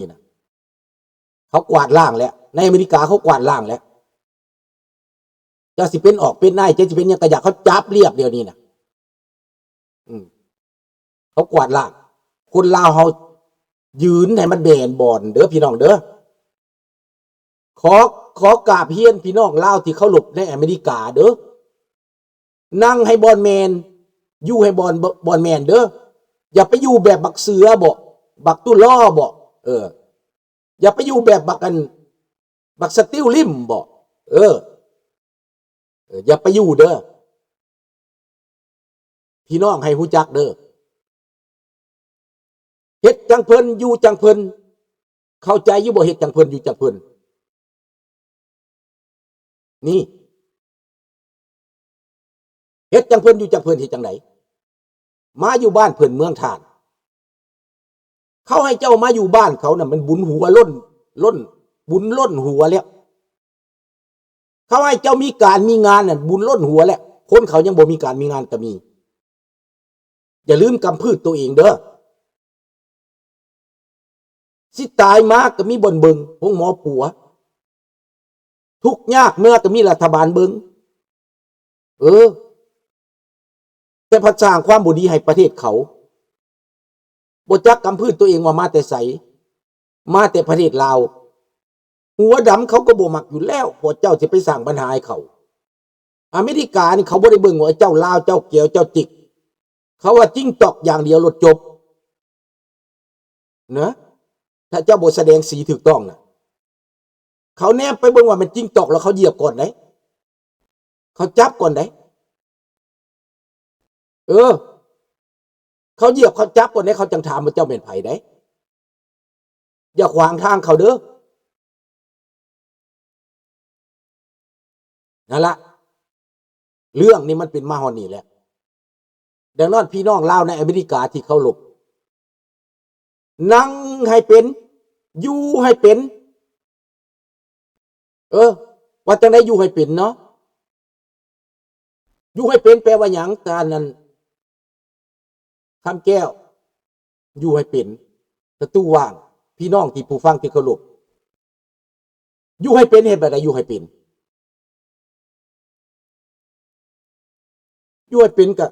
ນີ້ນະ ເຂົາກວາດລ້າງແລ້ວ ໃນອາເມລິກາເຂົາກວາດລ້າງແລ້ວ. ເຈົ້າຊິເປັນອອກເປັນນາຍ ເຈົ້າຊິເປັນຫຍັງກະຢ່າ ເຂົາຈັບລຽບດຽວນີ້ນະ. ອືມ ເຂົາກວາດລ້າງ. ຄົນລາວເຮົາຢືນໃຫ້ມັນແບນບອນເດີພີ່ນ້ອງເດີ. ຂໍ ຂໍກາບຮຽນພີ່ນ້ອງລາວທີ່ເຄົາລົບໃນອາເມລິກາເດີ. ນັ່ງໃຫ້ບ່ອນແມ່ນ ຢູ່ໃຫ້ບ່ອນ ບ່ອນແມ່ນເດີ. ຢ່າໄປຢູ່ແບບບັກເສືອບໍ ບັກຕຸລໍບໍ ເອີ ຢ່າໄປຢູ່ແບບບັກ ອັນ ບັກສະຕິວລິມບໍ ເອີ ເອີ ຢ່າໄປຢູ່ເດີ. ພີ່ນ້ອງໃຫ້ຮູ້ຈັກເດີ. ເຮັດຈັ່ງເພິ່ນ ຢູ່ຈັ່ງເພິ່ນ ເຂົ້າໃຈຢູ່ບໍ່? ເຮັດຈັ່ງເພິ່ນ ຢູ່ຈັ່ງເພິ່ນ ນີ້ ເຮັດຈັ່ງເພິ່ນ ຢູ່ຈັ່ງເພິ່ນ ເຮັດຈັ່ງໃດ? ມາຢູ່ບ້ານເພິ່ນເມືອງທ່ານ ເຂົາໃຫ້ເຈົ້າມາຢູ່ບ້ານເຂົານະ ມັນບຸນຫົວລົ້ນ ລົ້ນ ບຸນລົ້ນຫົວແລ້ວ. ເຂົາໃຫ້ເຈົ້າມີການມີງານນັ້ນ ບຸນລົ້ນຫົວແລ້ວ. ຄົນເຂົາຍັງບໍ່ມີການມີງານກະມີ. ຢ່າລືມກຳພືດໂຕເອງເດີ. ຊິຕາຍມາກະມີບ່ອນເບິ່ງ ໂຮງໝໍປົວ. ທຸກຍາກເມື່ອກະມີລັດຖະບານເບິ່ງ. ເອີ ແຕ່ພັດສ້າງຄວາມບໍ່ດີໃຫ້ປະເທດເຂົາ. ບໍ່ຈັກກຳພືດໂຕເອງວ່າມາແຕ່ໃສ? ມາແຕ່ປະເທດລາວ. ຫົວດຳເຂົາກໍບໍ່ມັກຢູ່ແລ້ວ ພວກເຈົ້າຊິໄປສ້າງບັນຫາໃຫ້ເຂົາ. ອາເມລິການີ້ເຂົາບໍ່ໄດ້ເບິ່ງວ່າເຈົ້າລາວ ເຈົ້າແກວ ເຈົ້າຈິກ. ເຂົາວ່າຈິງຈອກຢ່າງດຽວໂລດຈົບ ນະ. ຖ້າເຈົ້າບໍ່ສະແດງສີຖືກຕ້ອງນະ ເຂົາແນມໄປເບິ່ງວ່າແມ່ນຈິງຈອກ ແລ້ວເຂົາຢຽບກ່ອນໃດ໋ ເຂົາຈັບກ່ອນໃດ໋. ເອີ ເຂົາຢຽບ ເຂົາຈັບກ່ອນໃດ໋ ເຂົາຈັ່ງຖາມວ່າເຈົ້າແມ່ນໃຜໃດ໋. ຢ່າຂວາງທາງເຂົາເດີ. ນັ້ນລະ ເລື່ອງນີ້ມັນເປັນມາຮອດນີ້ແຫຼະ. ດັ່ງນັ້ນ ພີ່ນ້ອງລາວໃນອາເມລິກາທີ່ເຄົາລົບ, ນັ່ງໃຫ້ເປັນ, ຢູ່ໃຫ້ເປັນ. ເອີ ວ່າຈັ່ງໃດຢູ່ໃຫ້ເປັນເນາະ? ຢູ່ໃຫ້ເປັນແປວ່າຫຍັງ? ທ່ານນັ້ນ ຄຳແກ້ວ ຢູ່ໃຫ້ເປັນ ປະຕູຫວ່າງ ພີ່ນ້ອງທີ່ຜູ້ຟັງທີ່ເຄົາລົບ, ຢູ່ໃຫ້ເປັນເຮັດແບບໃດ? ຢູ່ໃຫ້ເປັນ ຢູ່ໃຫ້ເປັນກະ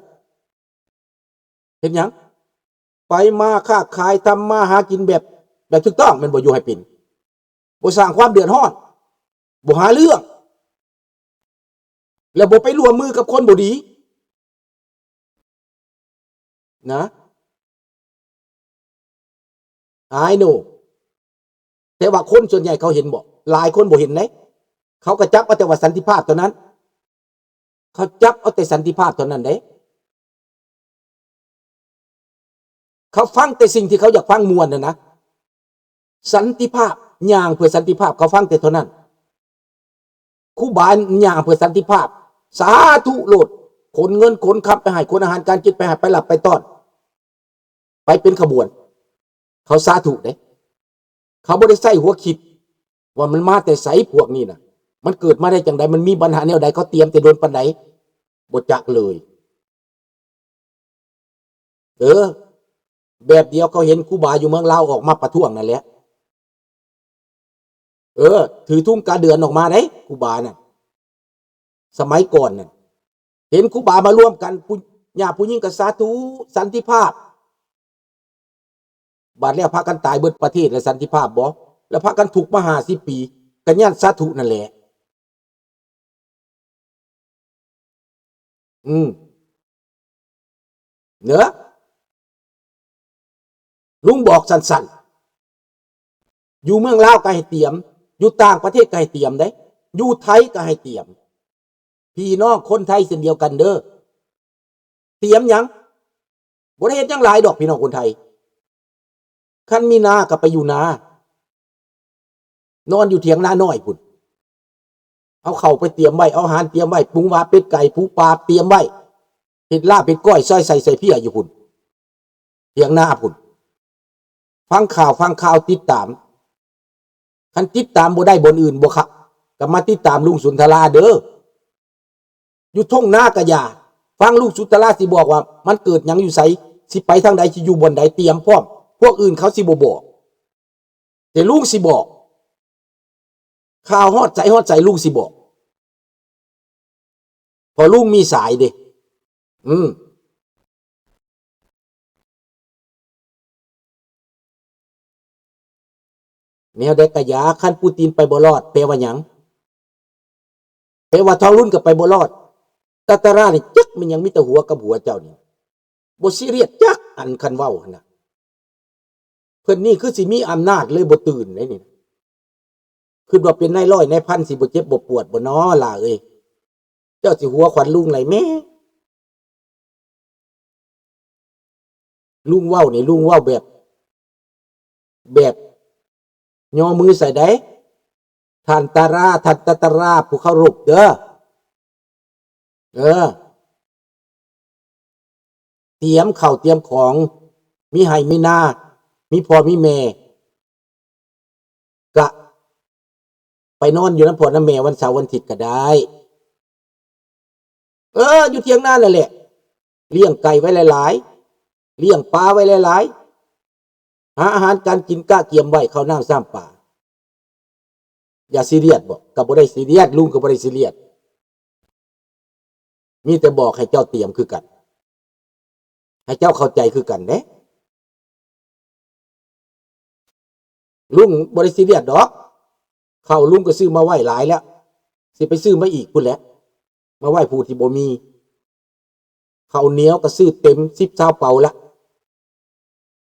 ເຮັດຫຍັງ? ໄປມາຄ້າຂາຍ ທຳມາຫາກິນແບບ ແບບຖືກຕ້ອງແມ່ນບໍ່? ຢູ່ໃຫ້ເປັນ ບໍ່ສ້າງຄວາມເດືອດຮ້ອນ ບໍ່ຫາເລື່ອງ ແລ້ວບໍ່ໄປຮ່ວມມືກັບຄົນບໍ່ດີນະ. I know ແຕ່ວ່າຄົນສ່ວນໃຫຍ່ເຂົາເຫັນບໍ່? ຫຼາຍຄົນບໍ່ເຫັນເດ້. ເຂົາກໍຈັບເອົາແຕ່ວ່າສັນຕິພາບເທົ່ານັ້ນ, ເຂົາຈັບເອົາແຕ່ສັນຕິພາບເທົ່ານັ້ນເດ້. ເຂົາຟັງແຕ່ສິ່ງທີ່ເຂົາຢາກຟັງມ່ວນຫັ້ນນະ. ສັນຕິພາບ, ຍ່າງເພື່ອສັນຕິພາບ, ເຂົາຟັງແຕ່ເທົ່ານັ້ນ. ຄູບາຍ່າງເພື່ອສັນຕິພາບ, ສາທຸໂລດ, ຂົນເງິນຂົນຄຳໄປໃຫ້, ຂົນອາຫານການກິນໄປໃຫ້, ໄປລັບໄປຕ້ອນ, ໄປເປັນຂະບວນ. ເຂົາສາທຸເດ້. ເຂົາບໍ່ໄດ້ໃຊ້ຫົວຄິດວ່າມັນມາແຕ່ໃສ, ພວກນີ້ນະ. ມັນເກີດມາໄດ້ຈັ່ງໃດ? ມັນມີບັນຫາແນວໃດ? ເຂົາຕຽມແຕ່ດົນປານໃດ? ບໍ່ຈັກເລີຍ. ເອີ ແບບດຽວເຂົາເຫັນຄູບາຢູ່ເມືອງລາວອອກມາປະທ້ວງນັ້ນແຫຼະ. ເອີ ຖືທຸງກາເດືອນອອກມາເດ້ ຄູບານັ້ນ ສະໄໝກ່ອນນັ້ນ. ເຫັນຄູບາມາລວມກັນ ຜູ້ ຍາດຜູ້ຍິງກໍສາທຸ ສັນຕິພາບ. ບາດແລ້ວພາກັນຕາຍເບິດປະເທດ ແລ້ວສັນຕິພາບບໍ່? ແລ້ວພາກັນທຸກມາຫ້າສິບປີ ກໍຍ້ອນສາທຸນັ້ນແຫຼະ. ອືມ ເນາະ ລຸງບອກສັ້ນໆ. ຢູ່ເມືອງລາວກໍໃຫ້ຕຽມ, ຢູ່ຕ່າງປະເທດກໍໃຫ້ຕຽມເດ້, ຢູ່ໄທກໍໃຫ້ຕຽມ. ພີ່ນ້ອງຄົນໄທເຊັ່ນດຽວກັນເດີ. ຕຽມຫຍັງ? ບໍ່ໄດ້ເຮັດຫຍັງຫຼາຍດອກ ພີ່ນ້ອງຄົນໄທ. ຄັນມີນາກໍໄປຢູ່ນາ, ນອນຢູ່ຖຽງນານ້ອຍພຸ້ນ. ເອົາເຂົ້າໄປຕຽມໄວ້, ເອົາອາຫານຕຽມໄວ້, ປຸງຫວາເປັດໄກ່ ປູປາຕຽມໄວ້, ເຮັດລາບເຮັດກ້ອຍ ຊອຍໃສ່ໃສ່ເພຍຢູ່ພຸ້ນ ຖຽງນາພຸ້ນ. ຟັງຂ່າວ ຟັງຂ່າວ ຕິດຕາມ. ຄັນຕິດຕາມບໍ່ໄດ້ບ່ອນອື່ນບໍ່ຄັກ ກໍມາຕິດຕາມລຸງສຸນທະລາເດີ. ຢູ່ທົ່ງນາກະຢ່າ, ຟັງລູກສຸນທະລາຊິບອກວ່າມັນເກີດຫຍັງຢູ່ໃສ, ຊິໄປທາງໃດ, ຊິຢູ່ບ່ອນໃດ, ຕຽມພ້ອມ. ພວກອື່ນເຂົາຊິບໍ່ບອກ. ດລຸງຊິບອກ. ຂ່າວຮອດໃສຮອດໃສລຸງຊິບອກ. ເພາະລຸງມີສາຍເດ້. ອືມ. ແນວໃດກະຢ່າ, ຄັນປູຕິນໄປບໍ່ລອດ ແປວ່າຫຍັງ? ແປວ່າທອງລຸນກໍໄປບໍ່ລອດ. ຕາຕາຣານີ້ຈັກແມ່ນຫຍັງ, ມີແຕ່ຫົວກັບຫົວເຈົ້ານີ້. ບໍ່ຊີຣຽສຈັກອັນ ຄັນເວົ້າຫັ້ນນະ. ເພິ່ນນີ້ຄືຊິມີອຳນາດເລີຍບໍ່ຕື່ນເດ້ນີ້. ຄິດວ່າເປັນນາຍຮ້ອຍນາຍພັນ ຊິບໍ່ເຈັບບໍ່ປວດບໍ່ນໍຫຼ້າເອີຍ? ເຈົ້າຊິຫົວຂວັນລຸງໄຫຼແມ່. ລຸງເວົ້ານີ້ ລຸງເວົ້າແບບ ແບບຍໍມືໃສ່ໃດ໋ ທ່ານຕາຣາ ທ່ານຕາຕາຣາ ຜູ້ເຄົາລົບເດີ. ເອີ ຕຽມເຂົ້າຕຽມຂອງ ມີໄຮ່ມີນາ ມີພໍ່ມີແມ່ ກະໄປນອນຢູ່ນຳພໍ່ນຳແມ່ວັນເສົາວັນອາທິດກະໄດ້. ເອີ ຢູ່ຖຽງນານັ້ນແຫຼະ ລ້ຽງໄກ່ໄວ້ຫຼາຍໆ ລ້ຽງປາໄວ້ຫຼາຍໆ ຫາອາຫານການກິນກະກຽມໄວ້ ເຂົ້ານ້ຳຊ້ຳປາ. ຢ່າຊີຣຽສບໍ? ກໍບໍ່ໄດ້ຊີຣຽສ ລຸງກໍບໍ່ໄດ້ຊີຣຽສ. ມີແຕ່ບອກໃຫ້ເຈົ້າຕຽມຄືກັນ ໃຫ້ເຈົ້າເຂົ້າໃຈຄືກັນເດ້. ລຸງບໍ່ໄດ້ຊີຣຽສດອກ. ເຂົ້າລຸງກໍຊື້ມາໄວ້ຫຼາຍແລ້ວ ຊິໄປຊື້ມາອີກພຸ້ນແຫຼະ ມາໄວ້ຜູ້ທີ່ບໍ່ມີ. ເຂົ້າໜຽວກໍຊື້ເຕັມສິບຊາວເປົາລະ.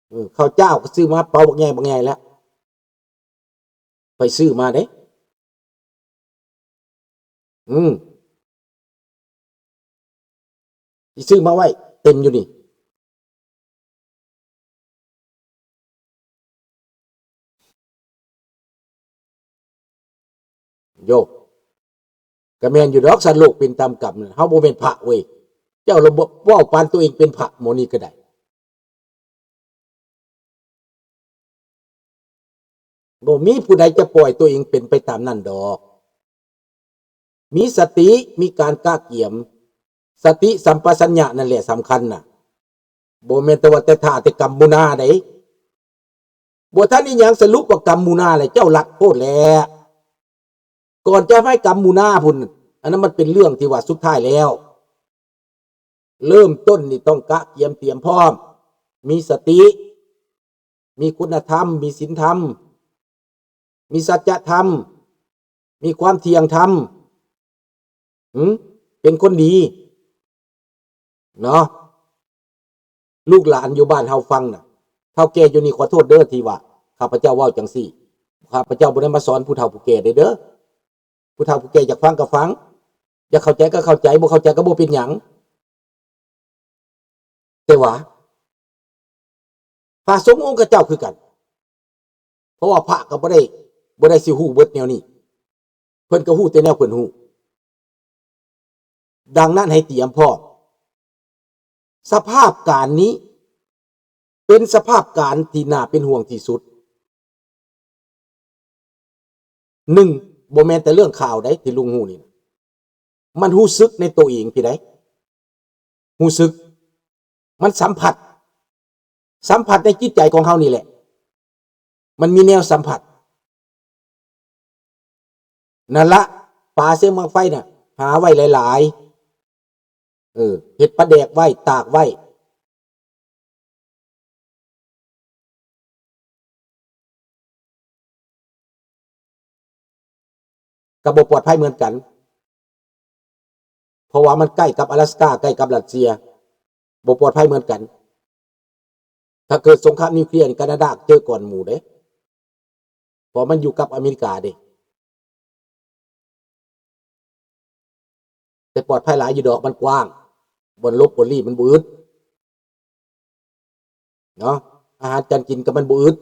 ເອີ ເຂົ້າຈ້າວກໍຊື້ມາເປົາບັກໃຫຍ່ບັກໃຫຍ່ແລ້ວ. ໄປຊື້ມາເດ້. ອືມ ຊິຊື້ມາໄວ້ເຕັມຢູ່ນີ້. ໂຢ ກະແມ່ນຢູ່ດອກ ສັດໂລກເປັນຕາມກຳ. ເຮົາບໍ່ແມ່ນພະເວີຍ. ເຈົ້າລະເວົ້າປານຕົວເອງເປັນພະໝໍນີ້ກະໄດ້. ບໍ່ມີຜູ້ໃດຈະປ່ອຍຕົວເອງເປັນໄປຕາມນັ້ນດອກ. ມີສະຕິ ມີການກະກຽມ. ສະຕິສຳປະສັນຍະນັ້ນແຫຼະສຳຄັນນະ. ບໍ່ແມ່ນແຕ່ວ່າແຕ່ຖ້າແຕ່ກຳມຸນາໃດ໋. ບໍ່ທັນອີຫຍັງ ສະຫຼຸບວ່າກຳມຸນາແຫຼະ ເຈົ້າລັດໂພດແຫຼະ. ກ່ອນຈະໃຫ້ກຳມຸນາພຸ້ນ ອັນນັ້ນມັນເປັນເລື່ອງທີ່ວ່າສຸດທ້າຍແລ້ວ. ເລີ່ມຕົ້ນນີ້ຕ້ອງກະກຽມຕຽມພ້ອມ ມີສະຕິ ມີຄຸນນະທຳ ມີສິນທຳ ມີສັດຈະທຳ ມີຄວາມທ່ຽງທຳ ຫື ເປັນຄົນດີເນາະ. ລູກຫຼານຢູ່ບ້ານເຮົາຟັງນະ ເຖົ້າແກ່ຢູ່ນີ້ ຂໍໂທດເດີທີ່ວ່າຂ້າພະເຈົ້າເວົ້າຈັ່ງຊີ້. ຂ້າພະເຈົ້າບໍ່ໄດ້ມາສອນຜູ້ເຖົ້າຜູ້ແກ່ເດີ. ຜູ້ເຖົ້າຜູ້ແກ່ຢາກຟັງກໍຟັງ ຢາກເຂົ້າໃຈກໍເຂົ້າໃຈ ບໍ່ເຂົ້າໃຈກໍບໍ່ເປັນຫຍັງ. ແຕ່ວ່າພະສົງອົງຄະເຈົ້າຄືກັນ ເພາະວ່າພະກໍບໍ່ໄດ້ ບໍ່ໄດ້ຊິຮູ້ເບິດແນວນີ້ ເພິ່ນກໍຮູ້ແຕ່ແນວເພິ່ນຮູ້. ດັ່ງນັ້ນໃຫ້ຕຽມພ້ອມ. ສະພາບການນີ້ເປັນສະພາບການທີ່ໜ້າເປັນຫ່ວງທີ່ສຸດ. ໜຶ່ງ ບໍ່ແມ່ນແຕ່ເລື່ອງຂ່າວໃດ໋ທີ່ລຸງຮູ້ນີ້ນະ ມັນຮູ້ສຶກໃນໂຕເອງພີ້ໃດ໋ ຮູ້ສຶກ ມັນສຳຜັດ ສຳຜັດໃນຈິດໃຈຂອງເຮົານີ້ແຫຼະ ມັນມີແນວສຳຜັດ. ນັ້ນລະ ປາຊຽງບັ້ງໄຟນະ ຫາໄວ້ຫຼາຍໆ ເອີ ເຮັດປາແດກໄວ້ ຕາກໄວ້ ກໍບໍ່ປອດໄພເໝືອນກັນ ເພາະວ່າມັນໃກ້ກັບອາລາສກາ ໃກ້ກັບຣັດເຊຍ ບໍ່ປອດໄພເໝືອນກັນ. ຖ້າເກີດສົງຄາມນິວເຄລຍນີ້ ການາດາເຈີກ່ອນໝູ່ເດ້ ເພາະມັນຢູ່ກັບອາເມລິກາເດ້. ແຕ່ປອດໄພຫຼາຍຢູ່ດອກ ມັນກວ້າງ ບ່ອນຫຼົບບ່ອນລີ້ມັນບໍ່ອຶດເນາະ ອາຫານການກິນກໍມັນບໍ່ອຶດ.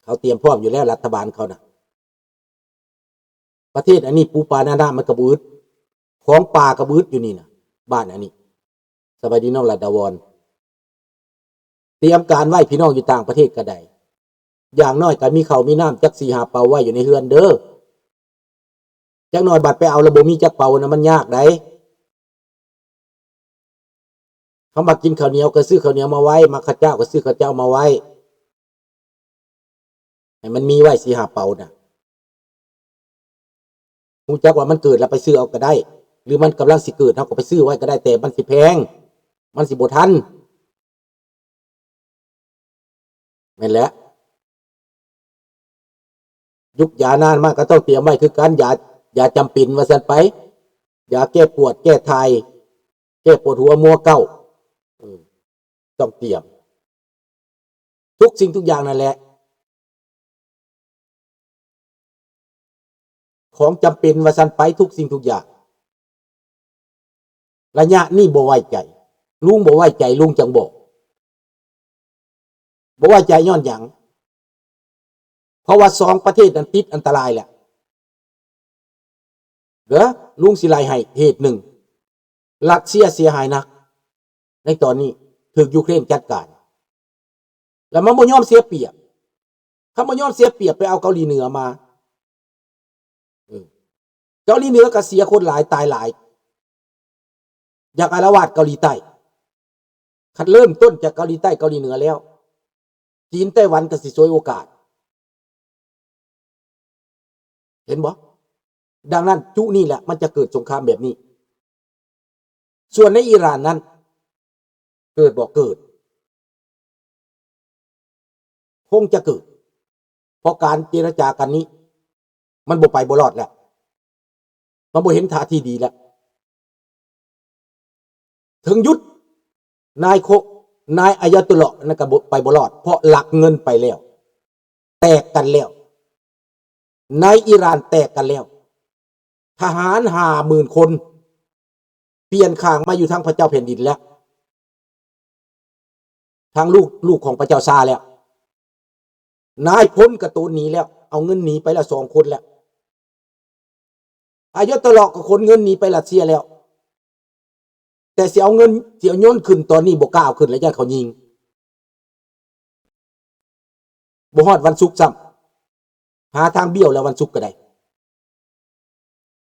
ເຂົາຕຽມພ້ອມຢູ່ແລ້ວ ລັດຖະບານເຂົານະ. ປະເທດອັນນີ້ປູປານານ້ຳມັນກໍບໍ່ອຶດ ຂອງປ່າກໍບໍ່ອຶດຢູ່ນີ້ນະ ບ້ານອັນນີ້. ສະບາຍດີນ້ອງລັດດາວອນ ຕຽມການໄວ້ພີ່ນ້ອງຢູ່ຕ່າງປະເທດກໍໄດ້ ຢ່າງໜ້ອຍກໍມີເຂົ້າມີນ້ຳຈັກສີ່ຫ້າເປົາໄວ້ຢູ່ໃນເຮືອນເດີ. ຈັກໜ້ອຍບັດໄປເອົາແລ້ວບໍ່ມີຈັກເປົານະ ມັນຍາກໃດ໋. າມັກກິນເຂົ້າໜຽວກໍຊື້ເຂົ້າໜຽວມາໄວ້, ມັກເຂົ້າເຈົ້າກໍຊື້ເຂົ້າເຈົ້າມາໄວ້ ໃຫ້ມັນມີໄວ້ສີ່ຫ້າເປົານະ. ຮູ້ຈັກວ່າມັນເກີດແລ້ວໄປຊື້ເອົາກໍໄດ້ ຫຼືມັນກຳລັງຊິເກີດ ເຮົາກໍໄປຊື້ໄວ້ກໍໄດ້ ແຕ່ມັນຊິແພງ ມັນຊິບໍ່ທັນ. ແມ່ນແຫຼະ ຢຸກຢານານມາກໍຕ້ອງຕຽມໄວ້ຄືກັນ ຢາ ຢາຈຳເປັນວ່າຊັ້ນໄປ ຢາແກ້ປວດ ແກ້ຖ່າຍ ແກ້ປວດຫົວມົວເກົ້າ ເອີ ຕ້ອງຕຽມ ທຸກສິ່ງທຸກຢ່າງນັ້ນແຫຼະ ຂອງຈຳເປັນວ່າຊັ້ນໄປ ທຸກສິ່ງທຸກຢ່າງ. ໄລຍະນີ້ບໍ່ໄວ້ໃຈ ລຸງບໍ່ໄວ້ໃຈ ລຸງຈັ່ງບອກ ບໍ່ໄວ້ໃຈຍ້ອນຫຍັງ? ເພາະວ່າສອງປະເທດນັ້ນຕິດອັນຕະລາຍແລ້ວ ເດີ ລຸງຊິໄລ່ໃຫ້ເຫດໜຶ່ງ ຣັດເຊຍເສຍຫາຍໜັກໃນຕອນນີ້ ຖືກຢູເຄຣນຈັດການ ແລ້ວມັນບໍ່ຍອມເສຍປຽບ ຄັນບໍ່ຍອມເສຍປຽບໄປເອົາເກົາຫຼີເໜືອມາ ເອີ ເກົາຫຼີເໜືອກໍເສຍຄົນຫຼາຍ ຕາຍຫຼາຍ ຢາກອາລະວາດເກົາຫຼີໃຕ້ ຄັນເລີ່ມຕົ້ນຈາກເກົາຫຼີໃຕ້ ເກົາຫຼີເໜືອແລ້ວ ຈີນ ໄຕ້ຫວັນກໍຊິສວຍໂອກາດ ເຫັນບໍ່? ດັ່ງນັ້ນຈຸນີ້ແຫຼະ ມັນຈະເກີດສົງຄາມແບບນີ້. ສ່ວນໃນອີຣານນັ້ນ ເກີດບໍ່? ເກີດ ຄົງຈະເກີດ ເພາະການເຈລະຈາກັນນີ້ ມັນບໍ່ໄປບໍ່ລອດແລ້ວ ມັນບໍ່ເຫັນທ່າທີດີແລ້ວ. ເຖິງຢຸດ ນາຍໂຄ ນາຍອາຍາຕຸລລາະນັ້ນກໍບໍ່ ໄປບໍ່ລອດ ເພາະລັກເງິນໄປແລ້ວ ແຕກກັນແລ້ວ ໃນອີຣານແຕກກັນແລ້ວ ທະຫານຫ້າໝື່ນຄົນ ປ່ຽນຂ້າງມາຢູ່ທາງພະເຈົ້າແຜ່ນດິນແລ້ວ ທາງລູກ ລູກຂອງພະເຈົ້າຊາແລ້ວ ນາຍພົນກະໂຕນໜີແລ້ວ ເອົາເງິນໜີໄປແລ້ວສອງຄົນແລ້ວ ອາຍາຕຸລລາະກໍຂົນເງິນໜີໄປຣັດເຊຍແລ້ວ ແຕ່ຊິເອົາເງິນ ຊິເອົາຍົນຂຶ້ນຕອນນີ້ບໍ່ກ້າເອົາຂຶ້ນແລ້ວ ຢ້ານເຂົາຍິງ ບໍ່ຮອດວັນສຸກຊ້ຳ ຫາທາງບ້ຽວແລ້ວ ວັນສຸກກໍໄດ້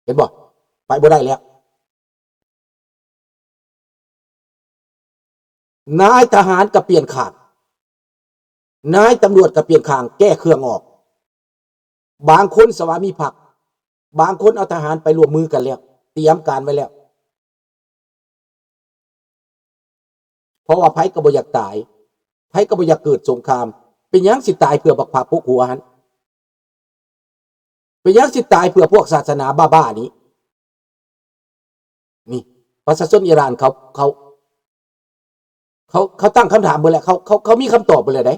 ເຫັນບໍ່? ໄປບໍ່ໄດ້ແລ້ວ ນາຍທະຫານກໍປ່ຽນຂ້າງ ນາຍຕຳຫຼວດກໍປ່ຽນຂ້າງ ແກ້ເຄື່ອງອອກ ບາງຄົນສະຫວາມີພັກ ບາງຄົນເອົາທະຫານໄປຮ່ວມມືກັນແລ້ວ ຕຽມການໄວ້ແລ້ວ ເພາະວ່າໃຜກໍບໍ່ຢາກຕາຍ ໃຜກໍບໍ່ຢາກເກີດສົງຄາມ ເປັນຫຍັງຊິຕາຍເພື່ອບັກພະປົກຫົວຫັ້ນ? ເປັນຫຍັງຊິຕາຍເພື່ອພວກສາສະໜາບ້າໆນີ້? ນີ້ ປະຊາຊົນອີຣານເຂົາ ເຂົາ ເຂົາ ເຂົາຕັ້ງຄຳຖາມເບິດແລ້ວ ເຂົາ ເຂົາ ເຂົາມີຄຳຕອບເບິດແລ້ວໃດ໋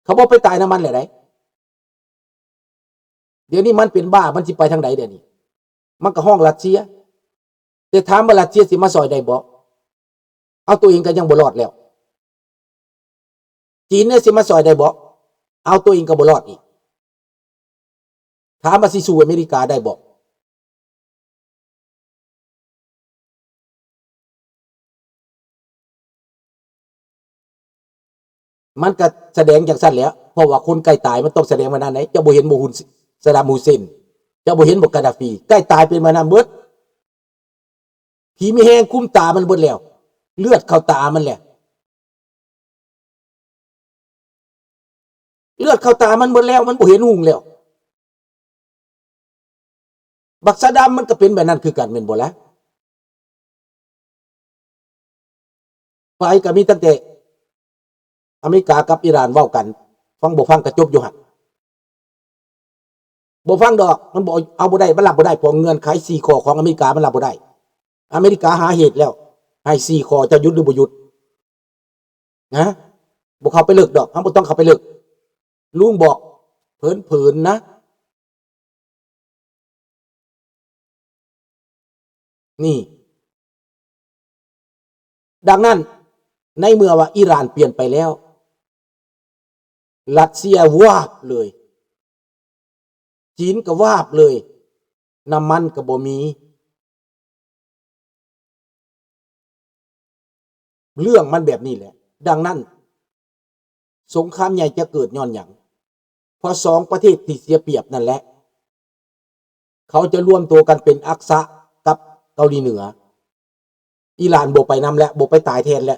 ເຂົາບໍ່ໄປຕາຍນຳມັນແລ້ວໃດ໋ ດຽວນີ້ມັນເປັນບ້າ ມັນຊິໄປທາງໃດດຽວນີ້? ມັນກໍຮ້ອງຣັດເຊຍ ແຕ່ຖາມວ່າຣັດເຊຍຊິມາຊ່ອຍໄດ້ບໍ່? ເອົາ ໂຕເອງກໍຍັງບໍ່ລອດແລ້ວ ຈີນເດຊິມາຊ່ອຍໄດ້ບໍ່? ເອົາ ໂຕເອງກໍບໍ່ລອດອີກ ຖາມວ່າຊິສູ້ອາເມລິກາໄດ້ບໍ່? ມັນກະສະແດງຈັ່ງຊັ້ນແຫຼະ ເພາະວ່າຄົນໃກ້ຕາຍມັນຕ້ອງສະແດງແບບນັ້ນເດ້. ເຈົ້າບໍ່ເຫັນບໍ່ຮຸນ ສະດຳຮຸເຊນ ເຈົ້າບໍ່ເຫັນບໍ່ກາດາຟີ ໃກ້ຕາຍເປັນແບບນັ້ນເບິດ. ຜີມີແຮງຄຸມຕາມັນເບິດແລ້ວ ເລືອດເຂົ້າຕາມັນແຫຼະ. ເລືອດເຂົ້າຕາມັນເບິດແລ້ວ ມັນບໍ່ເຫັນຮຸ່ງແລ້ວ. ບັກສະດຳມັນກໍເປັນແບບນັ້ນຄືກັນແມ່ນບໍ່ລະ? ໄຟກໍມີຕັ້ງແຕ່ອາເມລິກາກັບອີຣານເວົ້າກັນ ຟັງບໍ່ຟັງກໍຈົບຢູ່ຫັ້ນ. ບໍ່ຟັງດອກ ມັນບໍ່ ເອົາບໍ່ໄດ້ ມັນຮັບບໍ່ໄດ້ ເພາະເງື່ອນໄຂສີ່ຂໍ້ຂອງອາເມລິກາມັນຮັບບໍ່ໄດ້. ອາເມລິກາຫາເຫດແລ້ວ ໃຫ້ສີ່ຂໍ້ ເຈົ້າຢຸດຫຼືບໍ່ຢຸດ? ນະ ບໍ່ເຂົ້າໄປເລິກດອກ ເຮົາບໍ່ຕ້ອງເຂົ້າໄປເລິກ. ລຸງບອກເຜິນໆນະ ນີ້. ດັ່ງນັ້ນ ໃນເມື່ອວ່າອີຣານປ່ຽນໄປແລ້ວ ຣັດເຊຍວາບເລີຍ ຈີນກໍວາບເລີຍ ນ້ຳມັນກໍບໍ່ມີ. ເລື່ອງມັນແບບນີ້ແຫຼະ. ດັ່ງນັ້ນ ສົງຄາມໃຫຍ່ຈະເກີດຍ້ອນຫຍັງ? ເພາະສອງປະເທດທີ່ເສຍປຽບນັ້ນແຫຼະ ເຂົາຈະລວມໂຕກັນເປັນອັກສະກັບເກົາຫຼີເໜືອ. ອີຣານບໍ່ໄປນຳແລ້ວ ບໍ່ໄປຕາຍແທນແລ້ວ